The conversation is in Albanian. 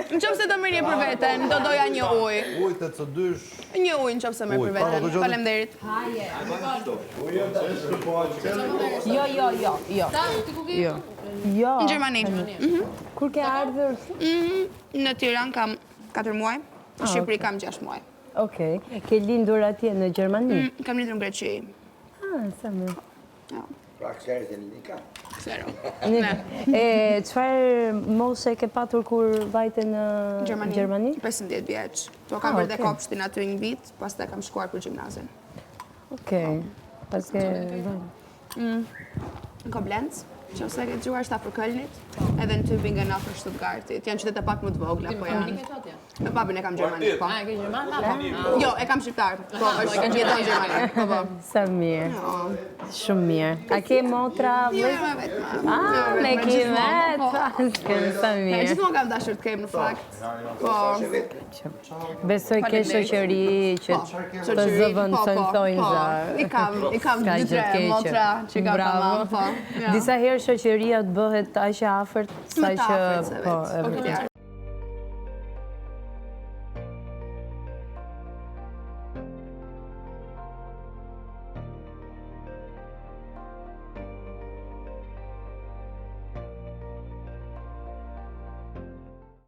Në qoftë se do merrje për veten, do doja një ujë. Ujë të të dysh. Një ujë në qoftë se merr për veten. Faleminderit. Jo, jo, jo, jo. Jo. Jo. Në Gjermani. Mhm. Kur ke ardhur? Mhm. Në Tiranë kam 4 muaj, në ah, Shqipëri kam 6 muaj. Okej. Ke lindur atje në Gjermani? Mm, kam lindur në Greqi. Ah, sa mirë. Pra kserë të një ka. Kserë. E, çfarë moshe ke patur kur vajte në Gjermani? 15 vjeç. Po kam ah, bërë dhe kopshtin aty një vit, pastaj kam shkuar për gjimnazin. Okej. Pas ke... Mm. Në Koblenz, që ose ke dëgjuar është afër Kölnit, edhe në Tübingen afër Stuttgartit. Janë qytete pak më të vogla, po janë. Me babin e kam gjerman, po. A, e ke gjerman, babin? Jo, e kam shqiptar, po, është jeton në Gjermani. Po, po. Sa mirë. Shumë mirë. A ke motra? Jo, jo, me vetë. A, me ke vetë, po. sa mirë. Gjithmonë kam dashur të kem në fakt. Po. Besoj ke shoqëri që po, të zëvendësojnë po, thonjëza. I kam, i kam dy tre motra që kam tamam, po. Disa herë shoqëria të bëhet aq e afërt sa që po, e vërtetë.